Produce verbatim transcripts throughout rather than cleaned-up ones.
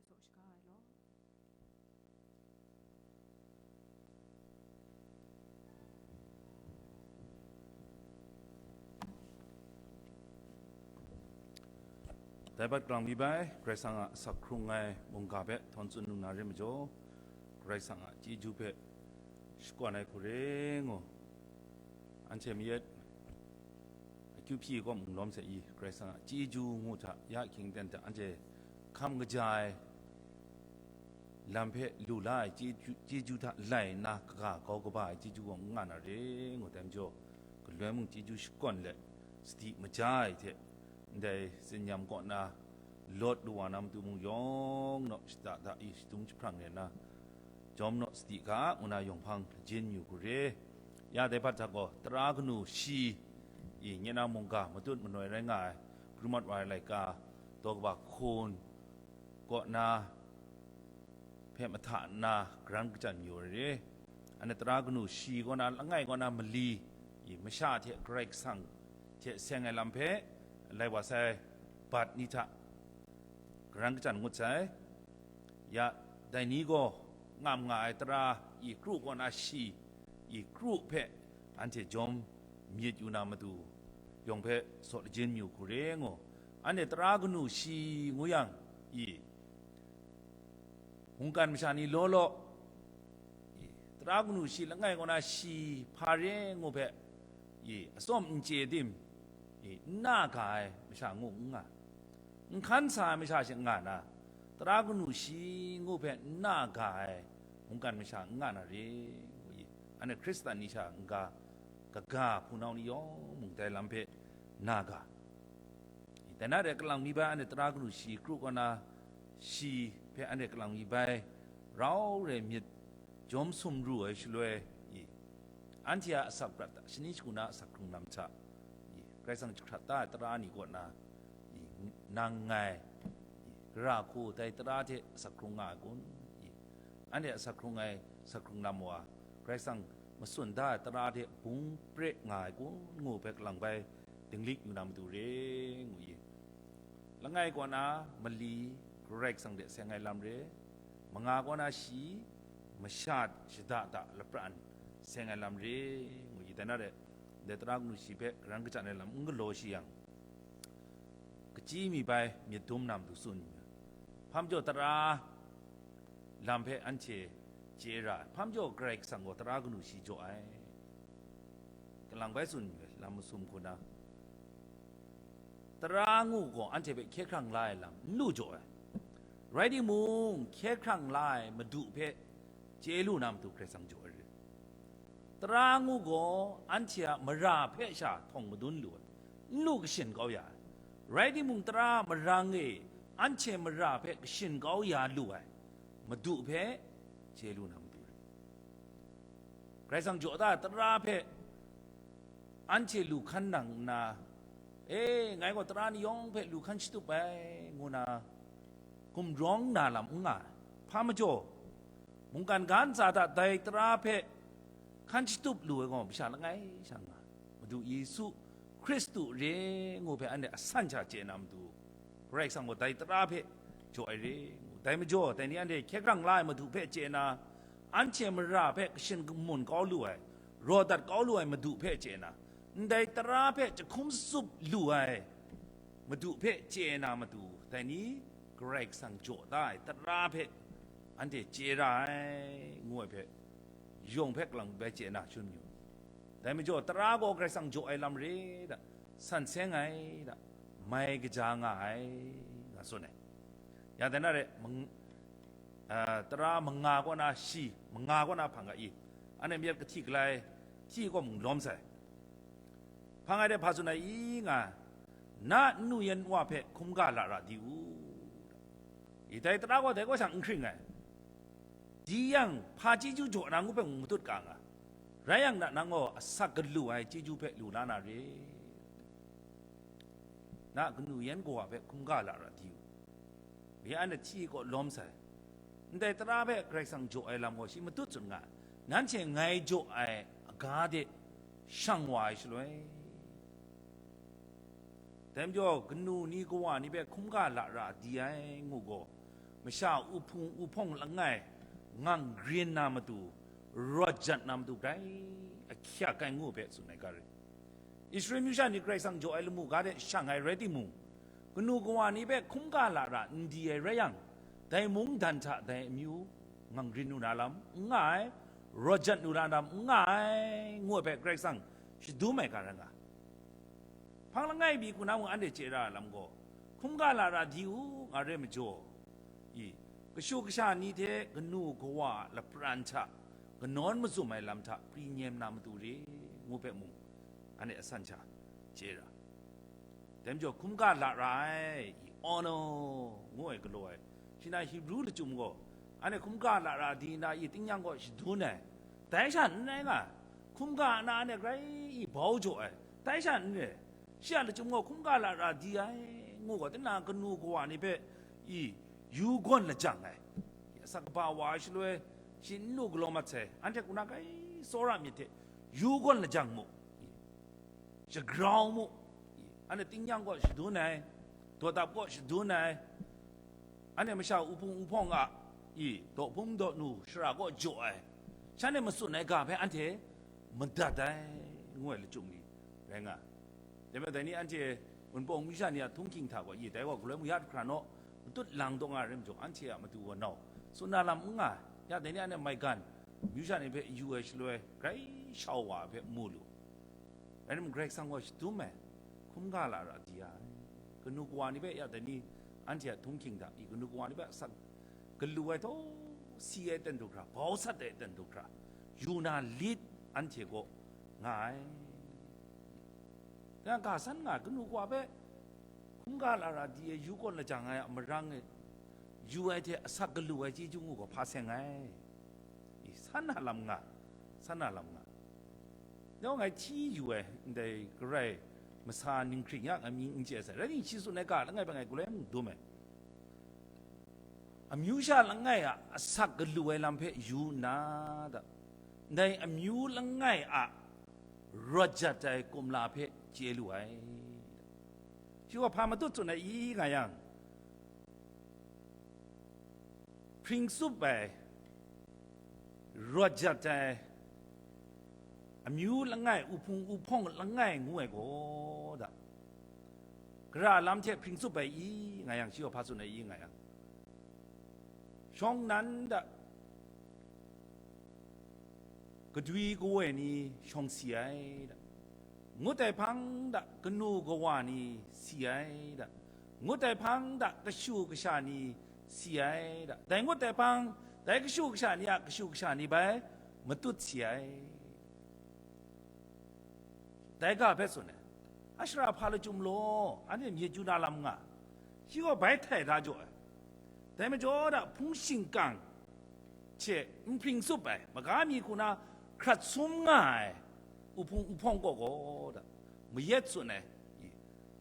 tsaw shaga ai law. Dai bat kalang mi bai, Karai Kasang a asak hkrung ai mungga hpe htawn tsun lu na re majaw, Karai Kasang a chyeju hpe shakawn ai hku re ngu, anhte mayat akyu hpyi kaw mung lawm sai i, Karai Kasang a chyeju ngu hta, ya hkying ten hta anhte hkam kaja ai lam hpe lu la ai chyeju, chyeju hta lai nna kaga kau kaba ai chyeju gaw n nga na re ngu, dai majaw, galoi mung chyeju shakawn let, sadi maja ai hte, ndai tsinyam kaw na lawt lu wa na matu mung yawng naw shada da i shadung jahprang re nna, jawm naw sadi ga, ngu na yawng hpang lajin yu hku re. Ya dai hpat hta gaw, tara kanu shi i nye na mungga matut manoi rai nga ai, kru mat wa ai laika, daw kaba hkun kaw na hpe mahta nna, karan kachyan mayu ai re. Anhte tara kanu shi kaw na, langai kaw na mali i, masha hte Karai Kasang hte seng ai lam hpe, lai wa sai bat ni hta karan kachyan ngut sai. Ya, dai ni gaw ngam nga ai tara i, kru kaw na shi i, kru hpe anhte jawm myit yu na matu, yawng hpe saw lajin mayu hku re ngu. Anhte tara kanu shi ngu yang i, mungkan masha ni law law, i, tara kanu shi langai kaw na shi hpa re ngu hpe, i, atsawm n chye tim, i, n na ga ai masha ngu n nga, n hkan sa ai masha she n nga na, tara kanu shi ngu hpe n na ga ai mungkan masha n nga na re ngu i, anhte Hkristan ni sha n-ga kaga hpunau ni yawng mung dai lam hpe na ga. Dai na re, kalang mi bai anhte tara kanu shi, kru kaw na shi hpe anhte kalang mi bai rau rai myit jawm sumru ai shaloi i, anhte a asak prat hta, shani shagu na asak hkrung lam hta i, Karai Kasang jahkrat da ai tara ni kaw na i, nang ngai i, gara hku dai tara hte asak hkrung nga ai kun? I, anhte asak hkrung ai asak hkrung lam wa, Karai Kasang matsun da ai tara hte bung pre nga ai kun ngu hpe kalang bai dinglik yu na matu re ngu i. Langai kaw na mali Karai Kasang hte seng ai lam re, manga kaw na shi, masha shada da lapran seng ai lam re ngu i. Dai na re, ndai tara kanu shi hpe karan kachyan ai lam n galaw shi yang, kachyi mi bai myit dum na matu tsun yu. Hpa majaw tara lam hpe anhte chye ra ai. Hpa majaw Karai Kasang gaw tara kanu shi jaw ai. Kalang bai tsun yu ai, lam masum hku na. Tara ngu gaw anhte hpe hkye hkrang la ai lam n lu jaw ai. Rai timung, hkye hkrang la ai Madu hpe chye lu na matu Karai Kasang jaw ai re. Tara ngu gaw anhte a mara hpe sha htawng madun lu ai, n lu kashin kau ya ai. Rai timung, tara marang e anhte mara hpe kashin kau ya lu ai Madu hpe chye lu na matu re. Karai Kasang jaw da ai tara hpe anhte lu hkan nang nna, e, ngai gaw tara ni yawng hpe lu hkan shatup ai, ngu na gumrawng na lam n nga ai. Hpa majaw, mungkan ga ntsa hta dai tara hpe hkan shatup lu ai gaw masha langai sha nga ai. Madu Yesu Hkristu re ngu hpe anhte asan sha chye na matu, Karai Kasang gaw dai tara hpe jaw ai re ngu. Dai majaw, dai ni anhte hkye hkrang la ai Madu hpe chye na, anhte mara hpe kashin kamun kau lu ai, raw dat kau lu ai Madu hpe chye na, ndai tara hpe jahkum tsup lu ai Madu hpe chye na matu, dai ni Karai Kasang jaw da ai tara hpe anhte chye ra ai, ngu ai hpe, yawng hpe kalang bai chye na shangun yu. Dai majaw, tara gaw Karai Kasang jaw ai lam re da, san seng ai da, mai kaja nga ai, nga tsun ai. Ya, dai na re, mang-, ah, tara manga kaw na shi, manga kaw na hpang ga i, anhte mayat kahti galai hti kaw mung lawm sai. Hpang ai de hpa tsun ai i nga, na nnu yan wa hpe hkum ga lara di u. I dai tara gaw dai kaw sha n hkring ai. Di yang, hpa chyeju jaw na ngu hpe mung matut ka nga. Rai yang, na nang gaw asak galu ai chyeju hpe lu la na re. Na kanu yan kawa hpe hkum ga lara di u. Re anhte hti kaw lawm sai. Ndai tara hpe Karai Kasang jaw ai lam gaw shi matut tsun nga ai. Nanhte ngai jaw ai aga de shang wa ai shaloi, dai majaw, kanu ni kawa ni hpe hkum ga lara di ai ngu gaw, masha uhpung uhpawng langai ngang grin na matu, rawt jat na matu grai ahkyak ai ngu hpe tsun ai ga rai. Israel myu sha ni Karai Kasang jaw ai lamu ga de shang ai rai timung, kanu kawa ni hpe hkungga lara n di ai rai yang, dai mungdan hta dai amyu ngang grin lu na lam n nga ai, rawt jat lu na lam n nga ai, ngu ai hpe Karai Kasang shadum ai ga rai nga. Hpang langai mi hku na mung anhte chye ra ai lam gaw, hkungga lara di u, nga re majaw, i, kashu kasha ni hte kanu kawa a lapran hta kanawn mazum ai lam hta pri nyem na matu re, ngu hpe mung, anhte asan sha chye ra. Dai majaw, hkungga lara ai, i, ono, ngu ai galaw ai, shi na Hibru lachyum gaw, anhte hkungga lara di na i, tingnyang gaw shadun ai, dai sha n rai nga, hkungga na anhte grai i, bau jaw ai, dai sha n rai, shi a lachyum gaw hkungga lara di ai, ngu gaw, tinang kanu kawa ni hpe i, yu gawn lajang ai, asak kaba wa ai shaloi, shi n lu galaw mat sai, anhte hku na grai tsawra myit hte, yu gawn lajang mu, shagrau mu, anhte tingnyang kaw shadun ai, dawdap kaw shadun ai, anhte masha uhpung uhpawng a i, dawhpung dawhnu shara kaw jaw ai, shanhte matsun ai ga hpe anhte madat ai, ngu ai lachyum ni rai nga ai. Dai majaw, dai ni anhte Wunpawng myu sha ni a htunghking hta gaw, i, dai gaw galoi mu ya hkra naw, matut lang taw nga ai rai majaw, anhte a matu gaw nau, tsun na lam n nga ai. Ya, dai ni anhte maigan, myu sha ni hpe yu ai shaloi, grai shau wa ai hpe mu lu. Rai nme, Karai Kasang gaw shadum ai, hkungga lara di ai. Kanu kawa ni hpe ya dai ni, anhte a htunghking hta i, kanu kawa ni hpe asak galu ai htaw, si ai ten du hkra, bau sat ai ten du hkra, yu na lit anhte kaw nga ai. Yang ga san nga ai, kanu kawa hpe hkungga lara di ai, yu gawn lajang ai a marang e, yu ai hte asak galu ai chyeju ngu gaw hpa seng ai. I, san na lam nga, san na lam nga. Yawng ngai hti yu ai, ndai garai masa ninghkring ya ngai mying n chye sai, rai timung, shi tsun ai ga langai hpe ngai galoi mung dum ai. Amyu sha langai a asak galu ai lam hpe yu nna, da, ndai amyu langai a rawt jat ai kumla hpe chye lu ai. Shi gaw hpa matut tsun ai i nga yang, hpring tsup ai, rawt jat ai, amyu langai, uhpung uhpawng langai ngu ai gaw, da, gara lam hte hpring tsup ai i nga yang, shi gaw hpa tsun ai i nga yang, shawng nnan da, kadwi kawoi ni shawng si ai da, ngut ai hpang da kanu kawa ni si ai da, ngut ai hpang da kashu kasha ni si ai da, dai ngut ai hpang, dai kashu kasha ni a kashu kasha ni bai matut si ai. Dai ga hpe tsun ai, a shara hpa lachyum law, anhte myit yu na lam nga, shi gaw bai htai da jaw ai. Dai majaw da, hpung shingkang hte n hpring tsup ai, maga mi hku na hkrat sum nga ai, uhpung uhpawng kaw gaw da, mayat tsun ai, i,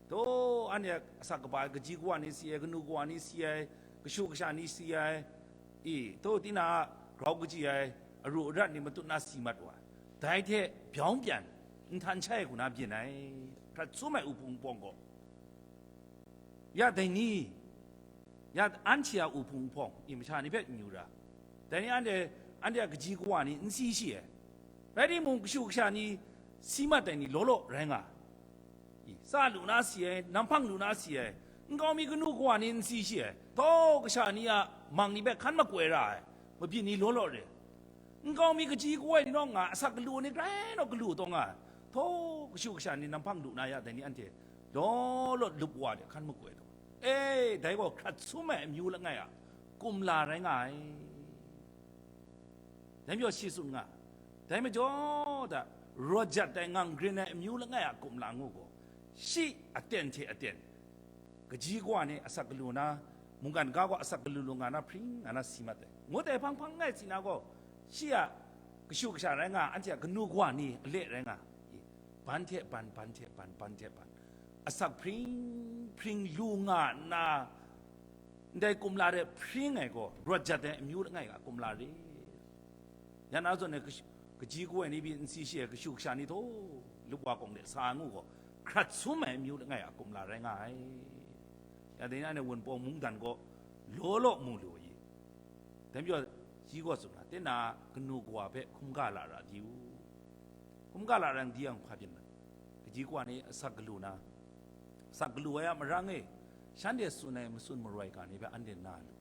taw, anhte asak kaba ai, kaji kawa ni si ai, kanu kawa ni si ai, kashu kasha ni si ai, i, taw, tinang a grau kaji ai, aru arat ni matut na si mat wa ai, dai hte byawng pyan, nhtan shai hku na byin ai, hkrat sum ai uhpung uhpawng kaw. Ya dai ni, ya anhte a uhpung uhpawng, i, masha ni hpe n yu ra. Dai ni anhte, anhte a kaji kawa ni n si shi ai. Rai timung, kashu kasha ni si mat ai ni law law rai nga ai. I, tsa lu na si ai, namhpang lu na si ai, nkau mi kanu kawa ni n si shi ai. Taw, kasha ni a mang ni hpe hkan makoi ra ai mabyin ni law law re. Nkau mi kaji kawoi ni naw nga, asak galu ni grai naw galu taw nga ai. Taw, kashu kasha ni namhpang lu na ya dai ni anhte law law lup wa de hkan makoi taw. E, dai gaw hkrat sum ai amyu langai a kumla rai nga ai. Dai majaw shi tsun nga, dai majaw da, rawt jat ai ngang grin ai amyu langai a kumla ngu gaw, shi aten hte aten, kaji kawa ni asak galu na, mungkan ga gaw asak galu lu nga na hpring nga na si mat ai. Ngut ai hpang hpang ngai si na gaw, shi a kashu kasha rai nga, anhte a kanu kawa ni ale rai nga, i, ban hte ban, ban hte ban, ban hte ban, asak hpring hpring lu nga nna, ndai kumla de hpring ai gaw, rawt jat ai amyu langai a kumla re. Ya na zawn e, kash-, kaji kawoi ni pyi n si shi ai kashu kasha ni htaw, lup wa kawng de sa ai ngu gaw, hkrat sum ai amyu langai a kumla rai nga ai. Ya dai ni anhte Wunpawng mungdan gaw, law law mu lu ai. Dai majaw, shi gaw tsun na, tinang kanu kawa hpe hkungga lara di u. Hkungga lara di yang hpa byin na, kaji kawa ni asak galu na, asak galu ai a marang e, shanhte tsun ai matsun maroi ga ni hpe anhte na lu,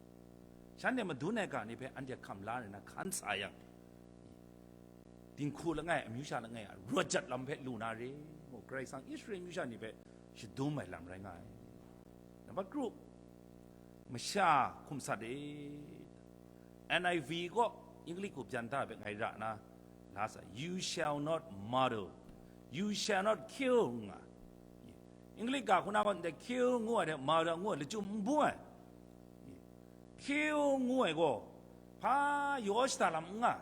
shanhte madun ai ga ni hpe anhte hkam la nna hkan sa yang, dinghku langai, amyu sha langai a rawt jat lam hpe lu na re, ngu Karai Kasang Israel amyu sha ni hpe shadum ai lam rai nga ai. Nambat kru, masha hkum sat e. N I V gaw English gaw byan da ai hpe ngai ra na, la sa, "You shall not murder, you shall not kill," nga. English ga hku na gaw ndai kill ngu ai hte murder ngu ai lachyum n bung ai. Kill ngu ai gaw hpa yaw shada lam n nga,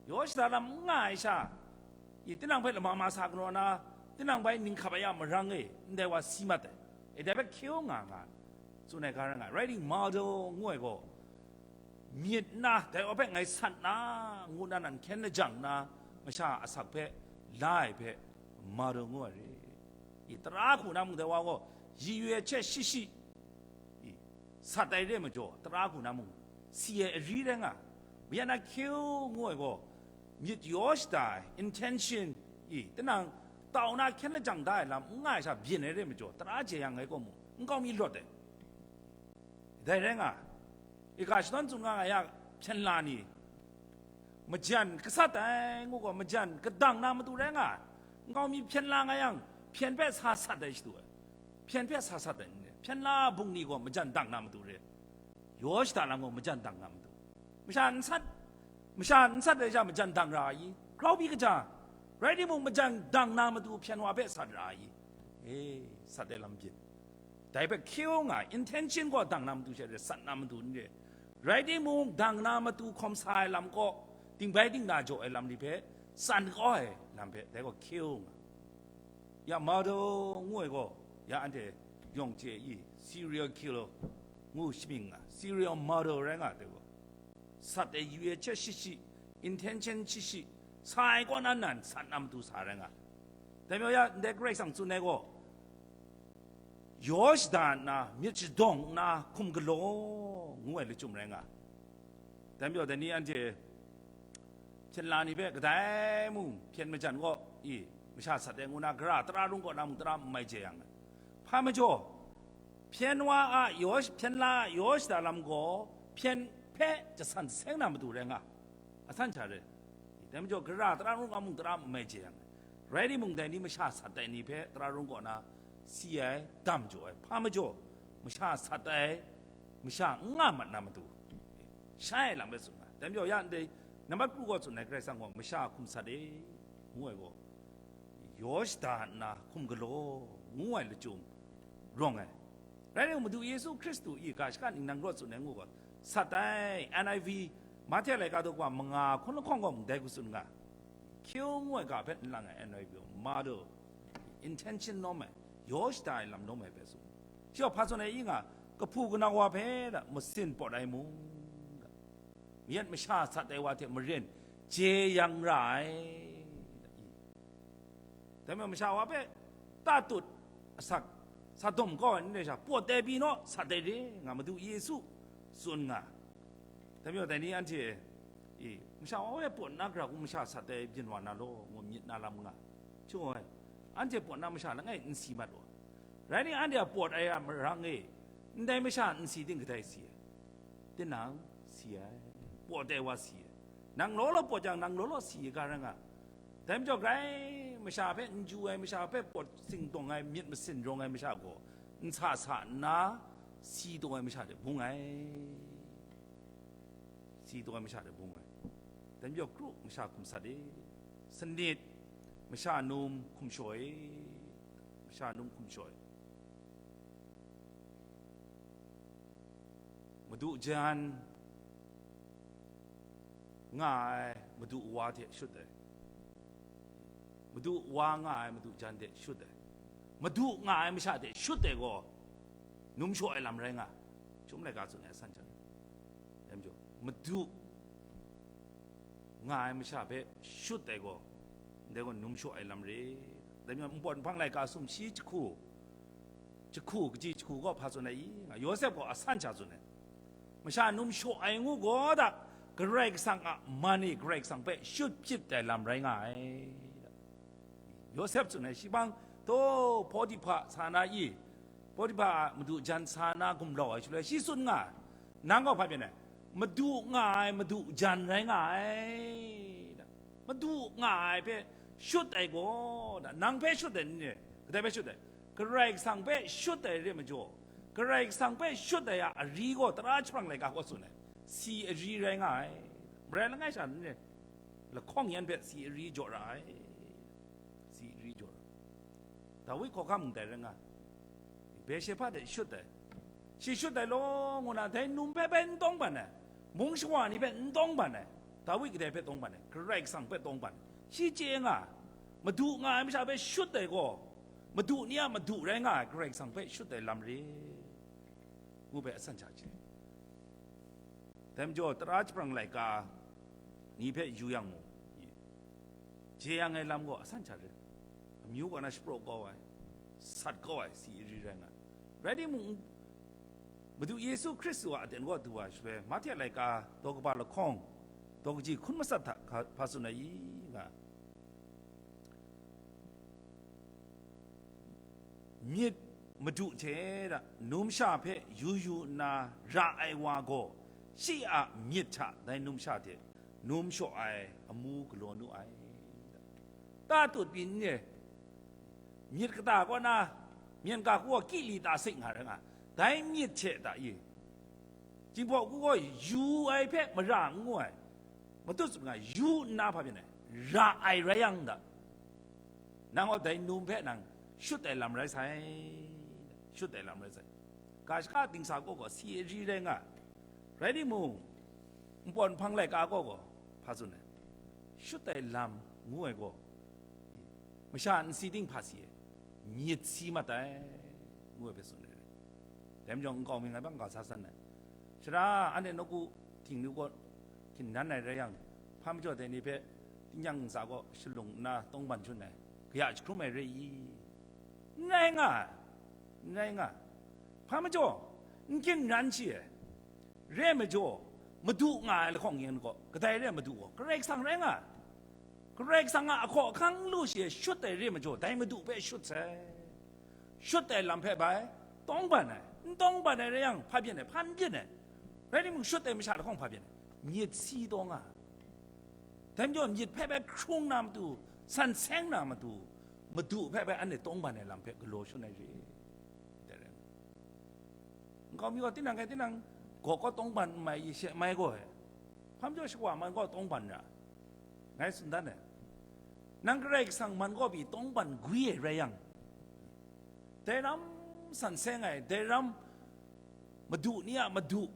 yaw shada lam n nga ai sha, i, tinang hpe lama ma sa galaw na, tinang bai ninghkap ai a marang e ndai wa si mat ai. E, dai hpe kill nga nga, tsun ai ga rai nga, riding murder ngu ai gaw, myit na, dai wa hpe ngai sat na, ngu na nan hkyen lajang na, masha asak hpe la ai hpe murder ngu ai re. I, tara hku na mung dai wa gaw, yi yu ai hte shi shi, i, sat ai re majaw, tara hku na mung si ai ari rai nga. Mayat na kill ngu ai gaw, myit yaw shada ai, intention, i, tinang tau na hkyen lajang da ai lam n nga ai sha byin ai re majaw, tara jeyang ai gaw mung, nkau mi lawt ai. Dai rai nga, i ga shadawn tsun nga nga ya, hpyen la ni, majan kasat ai ngu gaw, majan kadang na matu rai nga, nkau mi hpyen la nga yang, hpyen hpe sa sat ai shadu ai, hpyen hpe sa sat ai, hpyen la bung ni gaw majan dang na matu re, yaw shada lam gaw majan dang na matu, masha n sat, masha n sat ai sha majan dang ra ai, grau bi kaja, rai timung, majan dang na matu hpyen wa hpe sat ra ai, e, sat ai lam byin. Dai hpe kill nga, intention gaw dang na matu she re, sat na matu n re. Rai timung, dang na matu hkawm sa ai lam kaw, dingbai dingna jaw ai lam ni hpe, tsan kau ai lam hpe, dai gaw kill nga. Ya murder ngu ai gaw, ya anhte yawng chye i, serial killer ngu shamying nga, serial murder rai nga ai gaw, sat ai yu ai hte shi shi, intention shi shi, sa ai kaw na nan sat na matu sa rai nga. Dai majaw ya ndai Karai Kasang tsun ai gaw, yaw shada nna, myit shadawng nna, hkum galaw ngu ai lachyum rai nga. Dai majaw, dai ni anhte hpyen la ni hpe kadai mung hpyen majan gaw, i, masha sat ai ngu na, gara tara rung kaw na mung tara n mai jeyang ai. Hpa majaw, hpyen wa a yaw, hpyen la a yaw shada lam gaw, hpyen hpe jasan jaseng na matu rai nga. Asan sha re. Dai majaw, gara tara rung kaw na mung tara n mai jeyang ai. Rai timung, dai ni masha sat ai ni hpe tara rung kaw na si ai, dam jaw ai. Hpa majaw, masha sat ai, masha n nga mat na matu, shai ai lam rai tsun nga. Dai majaw, ya ndai, nambat kru gaw tsun ai, Karai Kasang gaw, masha hkum sat e, ngu ai gaw, yaw shada nna hkum galaw ngu ai lachyum rawng ai. Rai nna, Madu Yesu Hkristu i ga shaka ningnan rawt tsun ai ngu gaw, sat ai, N I V, Mahte laika daw kaba manga hkun lahkawng gaw ndai hku tsun nga. Kill ngu ai ga hpe n lang ai, N I V gaw murder, intention lawm ai, yaw shada ai lam lawm ai hpe tsun. Shi gaw hpa tsun ai i nga, kahpu kanau wa hpe da, masin pawt ai mung da, mayat masha sat ai wa hte maren jeyang ra ai da, i. Dai majaw masha wa hpe tatut asak sa dawm kau ai n rai sha, pawt ai pyi naw, sat ai re nga, Madu Yesu tsun nga. Dai majaw dai ni anhte, e, masha wa hpe pawt na gara hku masha sat ai byin wa na law, ngu myit na lam nga. Chyung ai, anhte pawt na masha langai n si mat wa. Rai nna, anhte a pawt ai a marang e, ndai masha n si ting kadai si ai? Tinang si ai, pawt ai wa si ai. Nang law law pawt yang, nang law law si ai ga rai nga. Dai majaw, grai masha hpe n ju ai, masha hpe pawt singdawng ai, myit masin rawng ai masha gaw, n sa sa nna, si taw ai masha hte bung ai. Si taw ai masha hte bung ai. Dai majaw, kru masha hkum sat e, sanit, masha num hkum shaw e, masha num hkum shaw e. Madu jan nga ai madu wa hte shut ai, madu wa nga ai madu jan hte shut ai, madu nga ai masha hte shut ai gaw, num shaw ai lam rai nga. Chyum laika tsun ai san hte, dai majaw, madu nga ai masha hpe shut ai gaw, ndai gaw num shaw ai lam re. Dai majaw, npawt nhpang laika sumshi jahku, jahku, kaji jahku gaw hpa tsun ai i? Nga, Yawsep gaw asan sha tsun ai. Masha num shaw ai ngu gaw da, Karai Kasang a man e Karai Kasang hpe shut hpyit ai lam rai nga ai. Yawsep tsun ai, shi bang, taw, Potiphar sa na i, Potiphar a madu jan sa na gumlau ai shaloi, shi tsun nga, nang gaw hpa byin ai, madu nga ai, madu jan rai nga ai, da. Madu nga ai hpe shut ai gaw, da, nang hpe shut ai ni, kadai hpe shut ai? Karai Kasang hpe shut ai re majaw, Karai Kasang hpe shut ai a ari gaw tara jahprang laika gaw tsun ai, si ari rai nga ai. Marai langai sha ni, lahkawng yan hpe si ari jaw ra ai. Si ari jaw ra. Dawi hkawhkam ndai rai nga, Besheba de shut ai. Shi shut ai law, ngu na, dai num hpe bai n tawng ban ai, mung shawa ni hpe n tawng ban ai, Dawi kadai hpe tawng ban ai? Karai Kasang hpe tawng ban ai. Shi chye nga, madu nga ai masha hpe shut ai gaw, madu ni a madu rai nga ai Karai Kasang hpe shut ai lam re, ngu hpe asan sha chye. Dai majaw, tara jahprang laika ni hpe yu yang mu, jeyang ai lam gaw asan sha re, amyu kaw na shapraw kau ai, sat kau ai si ri rai nga. Rai timung, Madu Yesu Hkristu a aten kaw du wa shaloi, Mahte laika daw kaba lahkawng, daw kaji hkun matsat hta hpa tsun ai i? Nga, myit madu hte da, numsha hpe yu yu nna ra ai wa gaw, shi a myit hta dai numsha hte num shaw ai amu galaw nu ai. Ta tut pyi n re, myit kata kaw na, myen ga hku gaw kili ta sik nga rai nga, dai myit hte da i, Jinghpaw hku gaw yu ai hpe mara n ngu ai, matut tsun nga, yu nna hpa byin ai, ra ai rai yang da, nang gaw dai num hpe nang shut ai lam rai sai, shut ai lam rai sai. Ga shaka dingsa kaw gaw si ari rai nga, rai timung, npawt nhpang laika kaw gaw hpa tsun ai, shut ai lam ngu ai gaw, masha nsi ting hpa si ai, myit si mat ai, ngu ai hpe tsun ai. Dai majaw, nkau mi ngai bang ga sa san ai. Sara, anhte nawku htingnu kaw hkingran ai rai yang, hpa majaw dai ni hpe tingnyang ntsa kaw shalung nna tawngban shun ai, kaya jahkrum ai re i? N rai nga ai, n rai nga ai. Hpa majaw, n hkingran shi ai. Re ai majaw, madu nga ai lahkawng yan gaw, kadai re ai madu gaw, Karai Kasang rai nga ai. Karai Kasang a ahkaw ahkang lu shi ai shut ai re ai majaw, dai madu hpe shut sai. Shut ai lam hpe bai tawngban ai, n tawngban ai rai yang, hpa byin ai, hpa n byin ai. Rai timung, shut ai masha lahkawng hpa byin ai? Myit si taw nga ai. Dai majaw, myit hpe bai hkrung na matu, san seng na matu, madu hpe bai anhte tawngban ai lam hpe galaw shun ai re. Dai rai nna, nkau mi gaw, tinang e, tinang gaw kaw tawngban n mai i, she mai gaw e, hpa majaw shawa man gaw tawngban ra, ngai tsun dan ai. Nang Karai Kasang man gaw pyi tawngban gwi ai rai yang, dai ram san seng ai, dai ram madu ni a madu,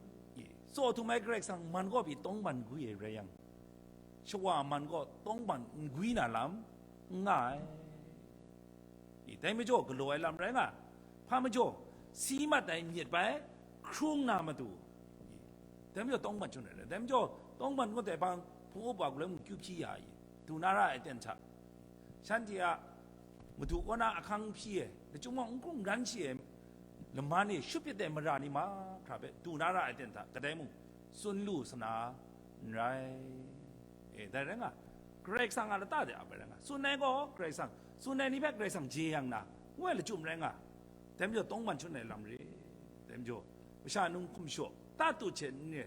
tsaw htum ai Karai Kasang man gaw pyi tawngban gwi ai rai yang, shawa man gaw tawngban n gwi na lam n nga ai. I, dai majaw galaw ai lam rai nga ai. Hpa majaw, si mat ai myit bai hkrung na matu, i, dai majaw tawngban shun ai, dai majaw tawngban ngut ai hpang hpung up wa galoi mung kyu hpyi ya i, du na ra ai aten hta, shanhte a madu kaw na ahkang hpyi ai, lachyum gaw n hkungran shi ai, laman e shut pyi ai mara ni mahkra hpe du na ra ai aten hta, kadai mung tsun lu sa na n rai. E, dai rai nga, Karai Kasang a lata de ap ai rai nga, tsun ai gaw Karai Kasang, tsun ai ni hpe Karai Kasang jeyang na, ngu ai lachyum rai nga, dai majaw tawngban shun ai lam re, dai majaw masha num hkum shaw, ta tu hte n re,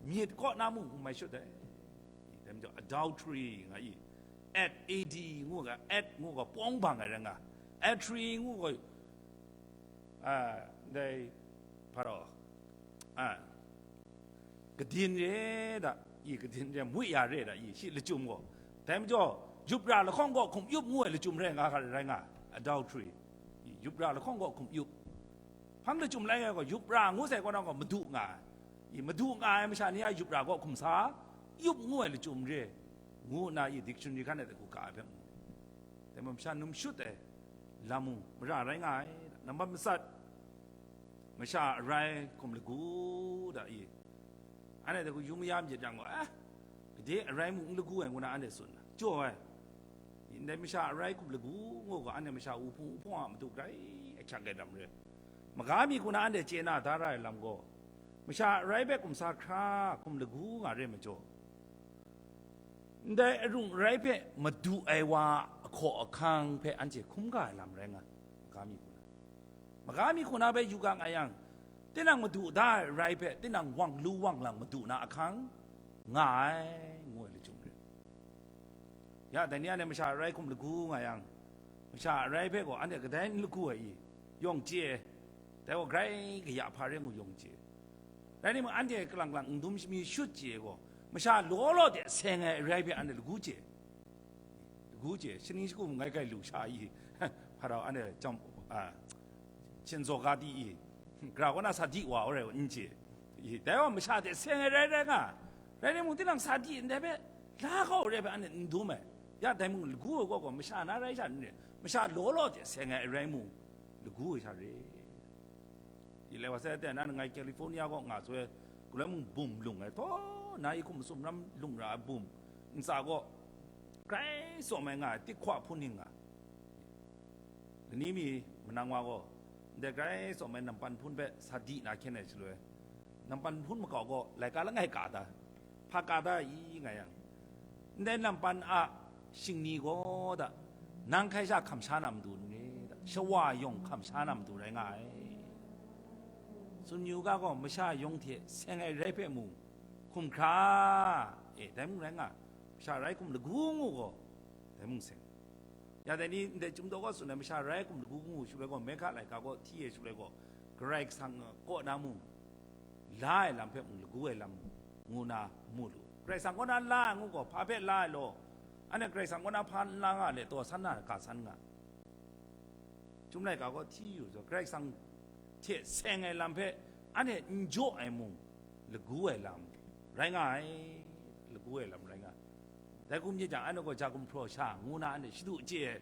myit kaw na mung n mai shut ai, dai majaw adultery nga i, ad, ad ngu ga, ad ngu ga pawng bang ai rai nga, adultery ngu ga, a, dai, hpa rau, a, kadin re da, i, kadin re, mwi ya re da, i, shi lachyum gaw. Dai majaw, yup ra lahkawng gaw hkum yup ngu ai lachyum rai nga, rai nga, adultery. I, yup ra lahkawng gaw hkum yup. Hpang lachyum lai nga gaw, yup ra ngu sai kaw na gaw madu nga ai. I, madu nga ai masha ni a yup ra gaw hkum sa, yup ngu ai lachyum re, ngu nna i dictionary hkan ai hku ga ai hpe mu. Dai majaw masha num shut ai lam mung mara rai nga ai, nambat matsat, masha arai hkum lagu da i, anhte hku yu maya myit yang gaw, eh, gade arai mung n lagu ai ngu na anhte tsun, jaw ai. Ndai masha arai hkum lagu ngu gaw, anhte masha wuhpung wuhpawng a matu grai ahkyak ai lam re. Maga mi hku na anhte chye na da ra ai lam gaw, masha arai hpe hkum sa hkra hkum lagu nga re majaw, ndai arung arai hpe madu ai wa ahkaw ahkang hpe anhte hkum ga ai lam rai nga, maga mi hku na. Maga mi hku na hpe yu ga nga yang, tinang madu da ai arai hpe tinang wang lu wang lang madu na ahkang nga ai, ngu ai lachyum rai. Ya, dai ni anhte masha arai hkum lagu nga yang, masha arai hpe gaw anhte kadai n lagu ai i? Yawng chye. Dai gaw grai kaya hpa re ngu yawng chye. Rai timung, anhte kalang kalang n dum shami shut chye gaw, masha law law de seng ai arai hpe anhte lagu chye. Lagu chye, shaning shagu mung ngai gai lu sha i? Hpa rau anhte chyam, a, Shinzo ga di i? Gara kaw na sa di wa, arai n chye i? Dai wa masha hte seng ai rai rai nga, rai rai mung, tinang sa di ndai hpe la kau rai hpe anhte n dum ai. Ya, dai mung lagu ai gaw, gaw masha na rai sha n re, masha law law hte seng ai rai mung, lagu ai sha re. I lai wa sai, teng na ngai California gaw nga soi, galoi mung bum lung ai, taw na i hkum masum ram lung ra ai bum ntsa gaw, grai tsawm ai nga ai, tik hkwa hpun ning nga. Lani mi manang wa gaw, ndai grai tsawm ai nampan hpun hpe sa di na hkyen ai shaloi, nampan hpun makau gaw laika langai ka ta, hpa ka ta i nga yang, ndai nampan a shingni gaw da, nang hkai sha hkam sha na matu n re da, shawa yawng hkam sha na matu rai nga ai. Tsun yu ga gaw, masha yawng hte seng ai rai hpe mung, hkum hkra, e, dai mung rai nga, masha rai hkum lagu ngu gaw, dai mung seng. Ya dai ni ndai Chyum daw kaw tsun ai masha rai hkum lagu ngu shaloi gaw, Mehka laika gaw hti ai shaloi gaw, Karai Kasang kaw na mung, la ai lam hpe mung, lagu ai lam ngu na mu lu. Karai Kasang kaw na la ai ngu gaw, hpa hpe la ai law? Anhte Karai Kasang kaw na hpa n la nga le, taw san na, ka san nga? Chyum laika gaw hti yu zaw, Karai Kasang hte seng ai lam hpe anhte n jaw ai mung, lagu ai lam rai nga ai, lagu ai lam rai nga ai. Dai hku myit jang, anhte gaw ja gumhpraw sha ngu na anhte shadu chye ai.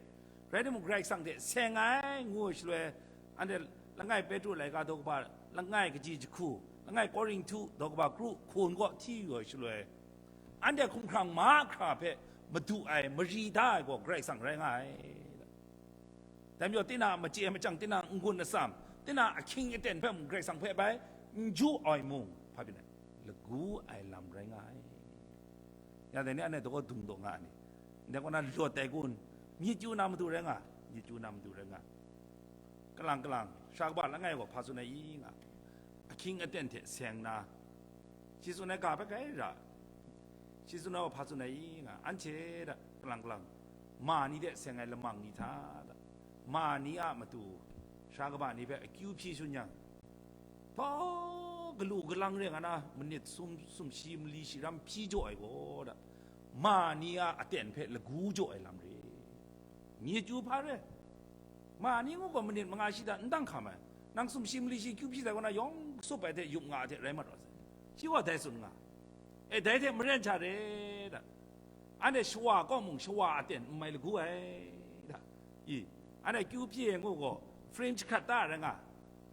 Rai timung, Karai Kasang hte seng ai ngu ai shaloi, anhte langai Petru laika daw kaba langai kaji jahku, langai Korinhtu daw kaba kru hkun kaw hti yu ai shaloi, anhte hkumhkrang mahkra hpe madu ai, mari da ai gaw Karai Kasang rai nga ai. Dai majaw, tinang a machye machyang, tinang n-gun atsam, tinang ahkying aten hpe mung Karai Kasang hpe bai n jaw ai mung, hpa byin ai, lagu ai lam rai nga ai. Ya dai ni, anhte daw kaw dung daw nga ai ni, ndai kaw na lawt ai kun, myit chyu na matu rai nga, myit chyu na matu rai nga. Kalang kalang, sha kaba langai gaw hpa tsun ai i nga, ahkying aten hte seng na, shi tsun ai ga hpe grai ra, shi tsun ai wa hpa tsun ai i nga, anhte da, kalang kalang, ma ni de seng ai lamang ni hta da, ma ni a matu sha kaba ni hpe akyu hpyi shun yang, hpa galu galang re nga na, manit sum, sumshi mali shi ram hpyi jaw ai gaw da, ma ni a aten hpe lagu jaw ai lam re. Myit chyu hpa re. Ma ni ngu gaw manit manga shi hta n dang hkam ai. Nang sumshi mali shi kyu hpyi sai kaw na, yawng kasup ai hte yup nga ai hte rai mat wa sai. Shi gaw dai tsun nga. E, dai hte maren hta re da, anhte shawa kaw mung shawa aten n mai lagu ai da. I, anhte kyu hpyi ai ngu gaw, frame jahkrat ta rai nga.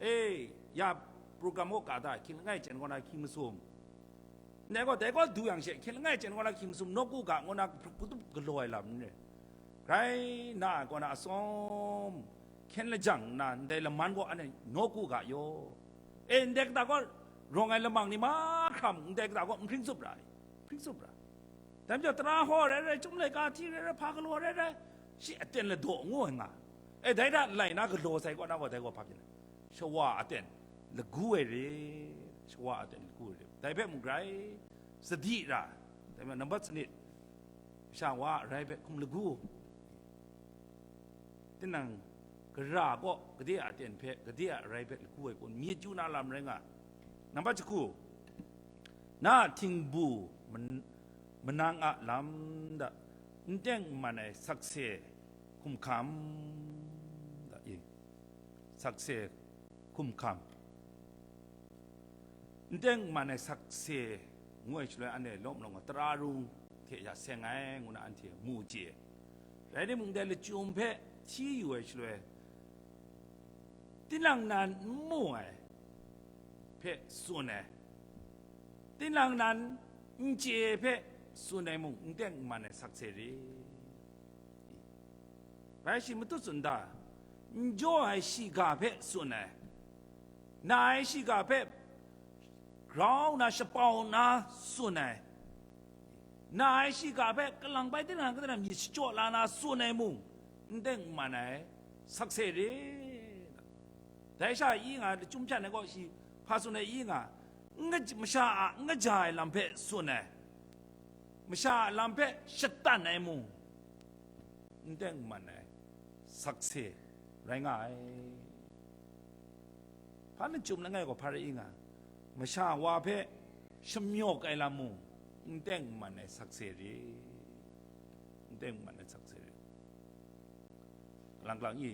E, ya program kaw ka ta, hkying langai chyen kaw na hkying masum. Ndai gaw, dai gaw du yang she, hkying langai chyen kaw na hkying masum nawku ga ngu na, katup galaw ai lam n re. Grai na ai kaw na atsawm, hkyen lajang nna ndai laman gaw anhte nawku ga yaw. E, ndai kata gaw rawng ai lamang ni mahkra mung, ndai kata gaw n hpring tsup ra ai, hpring tsup ra. Dai majaw, tara hkaw rai rai, Chyum laika hti rai rai, hpa galaw rai rai, shi aten ladaw ngu ai nga. E, dai hta lai na galaw sai kaw na gaw, dai gaw hpa byin ai? Shawa aten lagu ai re, shawa aten lagu ai re. Dai hpe mung grai sadi ra, dai hpe nambat sanit, sha wa arai hpe hkum lagu, tinang gara kaw gade a aten hpe, gade a arai hpe lagu ai kun, myit chyu na lam rai nga. Nambat jahku, na a htingbu man-, manang a lam da, n teng n man ai sakse hkumhkam da, e, sakse hkumhkam. N teng n man ai sakse ngu ai shaloi, anhte lawm lawng tara rung hte ya seng ai ngu na anhte mu chye. Rai timung, dai lachyum hpe hti yu ai shaloi, tinang nan n mu ai hpe tsun ai, tinang nan n chye hpe tsun ai mung, n teng n man ai sakse re. Bai shi matut tsun da, n jaw ai shiga hpe tsun ai, Na ai shiga hpe grau nna shapau nna tsun ai, na ai shiga hpe kalang bai tinang tinang myit shachyaw la na tsun ai mung, n teng n man ai sakse re. Dai sha i nga, lachyum hpyan ai gaw shi hpa tsun ai i nga, n-, masha a n kaja ai lam hpe tsun ai, masha a lam hpe shatan ai mung, n teng n man ai sakse rai nga ai. Hpa lachyum langai gaw hpa rai i nga, masha wa hpe shamyawk ai lam mung, n teng n man ai sakse re, n teng n man ai sakse re. Kalang kalang i,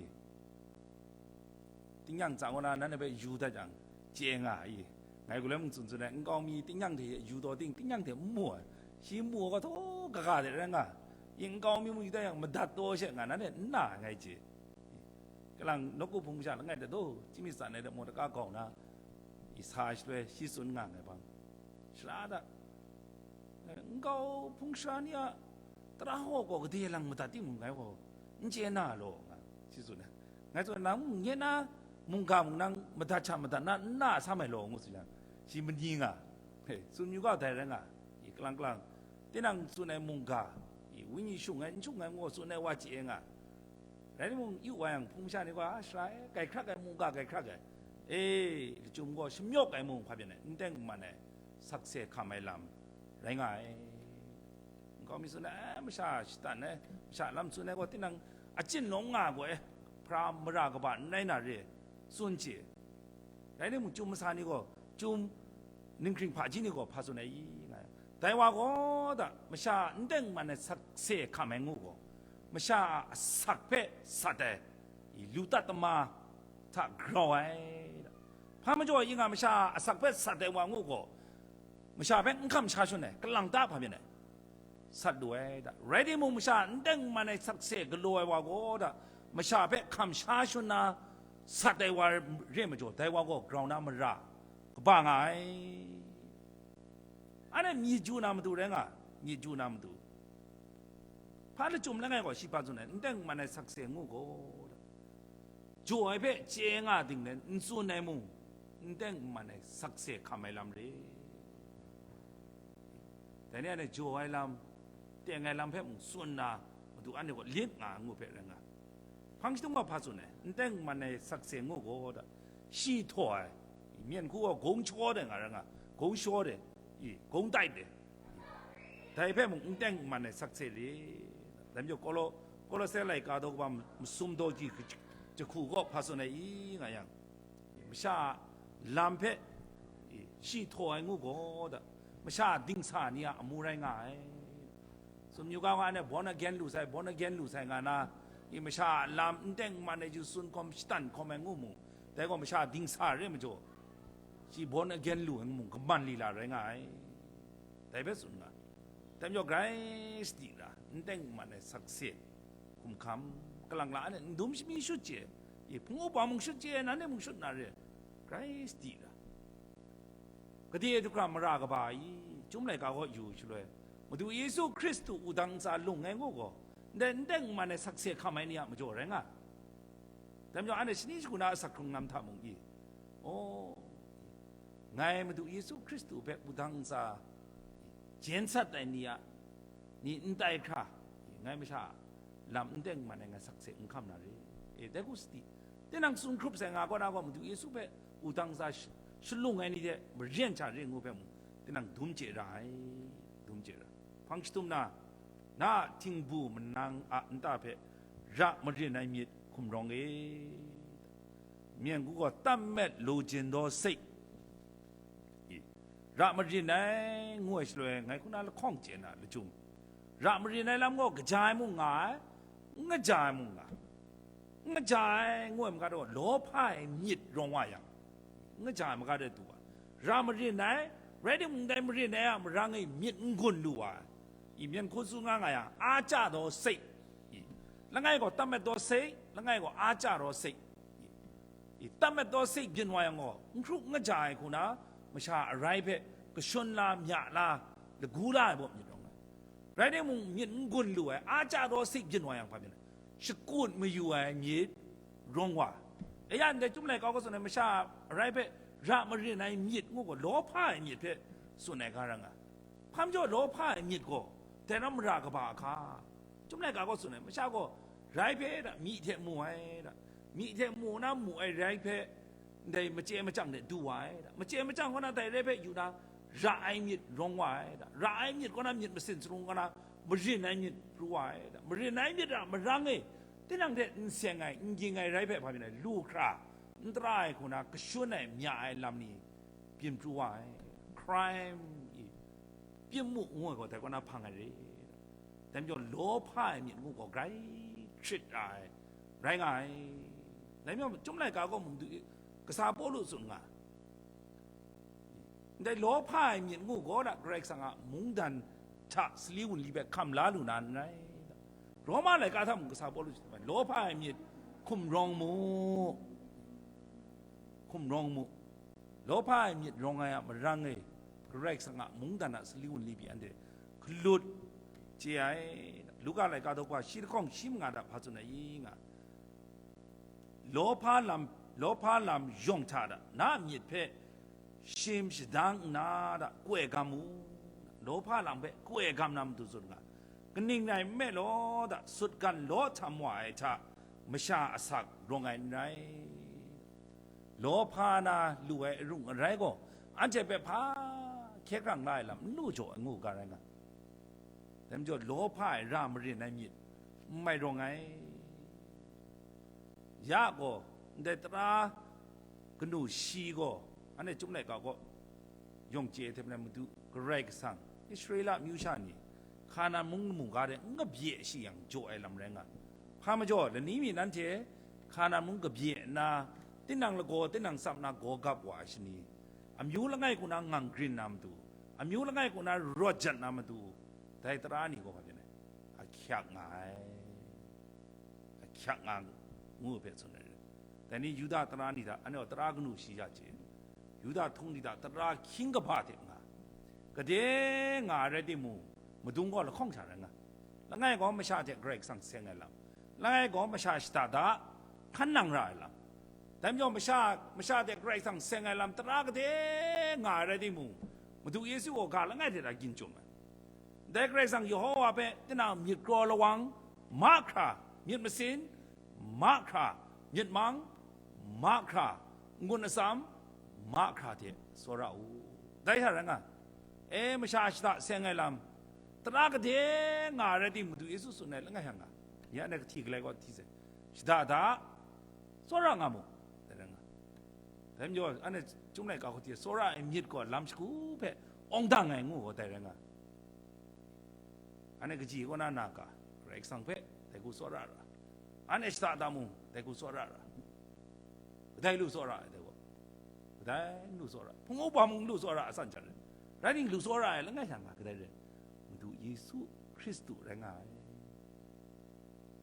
tingnyang tsa ngu na nan hpe yu dat yang, chye nga i, ngai galoi mung tsun tsun ai, nkau mi tingnyang hte yu taw ting, tingnyang hte n mu ai, shi mu ai gaw htaw kaga de rai nga, i nkau mi mung yu dat yang, madat taw she nga, nan hte n na ai ngai chye. Kalang nawku hpung masha langai dat taw, chyinghkrit tsan ai daw, mung daga gau na, i sa ai shaloi shi tsun nga ai hpang, shara da, nkau hpung sara ni a tara hkaw gaw gade lang madat timung, ngai gaw n chye na law, nga shi tsun ai. Ngai tsun ai, nang mung nye na mungga mung nang madat sha madat na, n na sam ai law, ngu tsun yang, shi mani nga, he, tsun yu ga dai rai nga, i, kalang kalang, tinang tsun ai mungga, i, wenyi shung ai, n shung ai, ngu tsun ai wa chye nga. Rai timung, yu wa yang, hpung masha ni gaw, a, shara e, grai hkrak ai, mungga grai hkrak ai, e, lachyum gaw shamyawk ai mung hpa byin ai, n teng n man ai, sakse hkam ai lam rai nga ai. Nkau mi tsun ai, "Eh, masha shatan ai, masha lam tsun ai gaw, tinang achyin nawng nga gaw, eh, hpara mara kaba n rai na re," tsun chye. Rai timung, chyum masa ni gaw, chyum ninghkring hpaji ni gaw hpa tsun ai i, nga ai. Dai wa gaw da, masha n teng n man ai sakse hkam ai ngu gaw, masha a asak hpe sat ai, i, lu tat tama hta grau ai. Hpa majaw i nga, masha a asak hpe sat ai wa ngu gaw, masha hpe n hkam sha shun ai, kalang ta hpa byin ai, sat lu ai da. Rai timung, masha n teng n man ai sakse galaw ai wa gaw da, masha hpe hkam sha shun na sat ai wa re majaw, dai wa gaw grau na mara kaba nga ai. Anhte myit ju na matu rai nga, myit ju na matu. Hpa lachyum langai gaw shi hpa tsun ai, n teng n man ai sakse ngu gaw, jaw ai hpe chye nga ding let n tsun ai mung, n teng n man ai sakse hkam ai lam re. Dai ni anhte jaw ai lam, teng ai lam hpe mung tsun na, matu anhte gaw lit nga ngu hpe rai nga. Hpang shadung wa hpa tsun ai, n teng n man ai sakse ngu gaw da, shi htaw ai, myen hku gaw gong shaw de nga rai nga, gong shaw de, i, gong tai de, dai hpe mung n teng n man ai sakse re. Dai majaw Kolo-, Kolose laika daw kaba masum daw ji jahku gaw hpa tsun ai i nga yang, masha a lam hpe, i, shi htaw ai ngu gaw da, masha dingsa ni a amu rai nga ai. Tsun yu ga, nga ne born again lu sai, born again lu sai nga na, i, masha a lam n teng n man ai ju tsun hkawm, shatan hkawm ai ngu mu, dai gaw masha dingsa re majaw, shi born again lu ai ngu mu, kaman lila rai nga ai, dai hpe tsun nga. Dai majaw grai sadi ra, n teng n man ai sakse hkum hkam, kalang la anhte n dum shami shut chye, i, hpung upa mung shut chye, nanhte mung shut na re, grai sadi ra. Gade dagra mara kaba i, Chyum laika gaw yu shaloi, Madu Yesu Hkristu wudang ntsa lung ai ngu gaw, ndai n teng n man ai sakse hkam ai ni a majaw rai nga. Dai majaw, anhte shani shagu na asak hkrung lam hta mung i, aw, ngai Madu Yesu Hkristu hpe wudang ntsa jen sat ai ni a, ni n tai hkra, ngai masha a lam n teng n man ai ngai sakse n hkam na re. E, dai hku sadi, tinang tsun hkrup sai nga kaw na gaw, Madu Yesu hpe wudang ntsa sh-, shalung ai ni hte maren sha re ngu hpe mung, tinang dum chye ra ai, dum chye ra. Hpang shadum na, na a htingbu manang a nta hpe ra marin ai myit hkum rawng e. Myen hku gaw tam met lu jin daw se. I, ra marin ai ngu ai shaloi, ngai hku na lahkawng chye na lachyum, ra marin ai lam gaw kaja ai mung nga ai, n kaja ai mung nga ai. N kaja ai ngu ai maga gaw, lawhpa ai myit rawng wa yang, n kaja ai maga de du wa, ra marin ai, rai timung, dai marin ai a marang e myit n gun lu wa ai, i, myen hku tsun nga nga yang, a chya daw se, i, langai gaw tam met daw se, langai gaw a chya daw se, i, i, tam met daw se byin wa yang gaw, n hkru n kaja ai hku na, masha arai hpe kashun la, mya la, lagu la ai baw myit rawng ai. Rai timung, myit n gun lu ai, a chya daw se byin wa yang hpa byin ai? Shakut mayu ai myit rawng wa, E ya ndai Chyum Laika gaw tsun ai masha arai hpe ra marin ai myit ngu gaw, lawhpa ai myit hpe tsun ai ga ra nga. Hpa majaw lawhpa ai myit gaw, dai na mara kaba a hka? Chyum Laika gaw tsun ai, masha gaw rai hpe da, myi hte mu ai da, myi hte mu na mu ai rai hpe, ndai machye machyang de du wa ai da, machye machyang kaw na dai rai hpe yu na, ra ai myit rawng wa ai da, ra ai myit kaw na myit masin sarung kaw na, marin ai myit pru wa ai da, marin ai myit a marang e, tinang hte n seng ai, n ging ai rai hpe, hpa myit ai, lu hkra, n tara ai hku na, kashun ai, mya ai lam ni byin pru wa ai, crime i, byin mu ngu ai gaw, dai kaw na hpang ai re. Dai majaw, lawhpa ai myit ngu gaw, grai hkrit ra ai, rai nga ai. Dai majaw, Chyum Laika gaw mung du, kasa Pawlu tsun nga, ndai lawhpa ai myit ngu gaw da, Karai Kasang a mungdan hta sali wunli hpe hkam la lu na n rai. Roma laika hta mung kasa Pawlu shi, lawhpa ai myit hkum rawng mu, hkum rawng mu. Lawhpa ai myit rawng ai a marang e, Karai Kasang a mungdan a sali wunli pyi anhte hkalut chye ai. Luka laika daw hkwa shi lahkawng shi manga da hpa tsun ai i nga, lawhpa lam, lawhpa lam yawng hta da, na a myit hpe shim shadang nna da, koi gam u. Lawhpa lam hpe koi gam na matu tsun nga, kaning rai nme law da, sutgan law htam wa ai hta, masha asak rawng ai n rai. Lawhpa na lu ai arung arai gaw, anhte hpe hpa hkye hkrang la ai lam n lu jaw ai ngu ga rai nga. Dai majaw, lawhpa ai ra marin ai myit n mai rawng ai. Ya gaw, ndai tara kanu shi gaw, anhte Chyum Laika gaw yawng chye hte maren Madu Karai Kasang, Israela amyu sha ni, Hkanan mung mungga de n kabye shi yang jaw ai lam rai nga. Hpa majaw, lani mi nanhte Hkanan mung kabye nna, tinang lagaw, tinang tsap na gaw gap wa ai shani, amyu langai hku na ngang grin na matu, amyu langai hku na rawt jat na matu, dai tara ni gaw hpa byin ai? Ahkyak nga ai. Ahkyak nga ngu hpe tsun ai. Dai ni Yuda tara ni hta, anhte gaw tara kanu shi ya chye, Yuda htung ni hta tara hkying kaba hte nga, gade nga ai rai timung, madung gaw lahkawng sha rai nga. Langai gaw masha hte Karai Kasang seng ai lam, langai gaw masha shada da hkan nang ra ai lam. Dai majaw masha, masha hte Karai Kasang seng ai lam tara gade nga ai rai timung, Madu Yesu gaw ga langai hte da gyin chyum ai. Dai Karai Kasang Yehowa hpe tinang myit kraw lawang, mahkra, myit masin, mahkra, myit mang, mahkra, n-gun atsam, mahkra hte tsawra u. Dai hta rai nga, e, masha shada seng ai lam, tara gade nga ai rai timung, Madu Yesu tsun ai langai hta nga, ya anhte kahti galai kaw hti sai, shada da, tsawra nga mu, dai rai nga. Dai majaw, anhte Chyum Laika hku hti tsawra ai myit gaw lam shagu hpe awng dang ai ngu gaw dai rai nga. Anhte kaji kaw na na ga, Karai Kasang hpe dai hku tsawra ra, anhte shada da mung dai hku tsawra ra, kadai lu tsawra ai dai gaw, kadai n lu tsawra, hpung upa mung n lu tsawra a san jat rai, rai ning lu tsawra ai langai sha nga kadai rai? Madu Yesu Hkristu rai nga ai.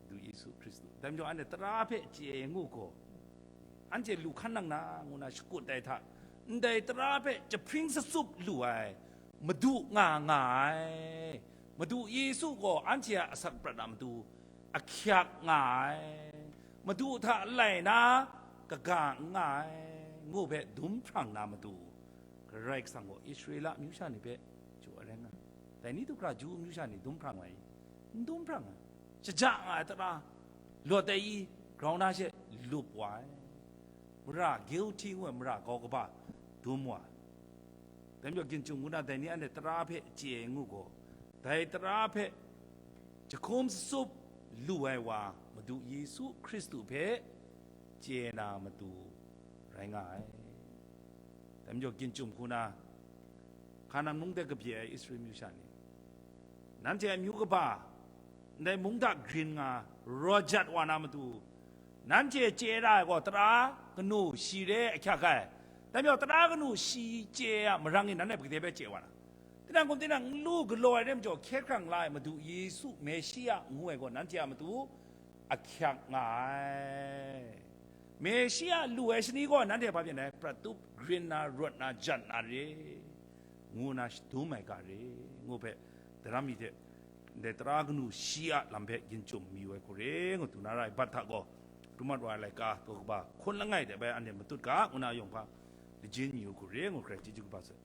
Madu Yesu Hkristu. Dai majaw anhte tara hpe chye ngu gaw, anhte lu hkan nang na ngu na shakut ai hta, ndai tara hpe jahpring sasup lu ai Madu nga nga ai. Madu Yesu gaw anhte a asak prat a matu ahkyak nga ai. Madu hta lai na kaga n nga ai, ngu hpe dum hprang na matu, Karai Kasang gaw Israela amyu sha ni hpe jaw ai rai nga. Dai ni du hkra Ju amyu sha ni dum hprang ai? N dum hprang ai. Shaja nga ai tara, lawt ai i, grau na she lup wa ai. Mara guilty ngu ai mara gau kaba dum wa ai. Dai majaw, ginchung ngu na dai ni anhte tara hpe chye ai ngu gaw, dai tara hpe jahkum sasup lu ai wa Madu Yesu Hkristu hpe chye na matu rai nga ai. Dai majaw, ginchum hku na, Hkanan mung de kabye ai Israel amyu sha ni, nanhte amyu kaba ndai mung hta grin nga rawt jat wa na matu, nanhte chye ra ai gaw tara kanu shi re ahkyak ai. Dai majaw, tara kanu shi chye a marang e nanhte hpagade hpe chye wa na? Tinang hkum tinang n lu galaw ai re majaw, hkye hkrang la ai Madu Yesu Meshia ngu ai gaw nanhte a matu ahkyak nga ai. Meshia lu ai shani gaw nanhte hpa byin ai? Prat tup, grin na, rawt na, jan na re, ngu na shadum ai ga re, ngu hpe, daram mi hte ndai tara kanu shi a lam hpe ginchum mayu ai hku re, ngu du na ra ai. Bat hta gaw, mat wa ai laika, daw kaba, hkawn langai de bai anhte matut ga, ngu na yawng hpa, lajin yu hku re ngu hkrai chyeju kaba sai.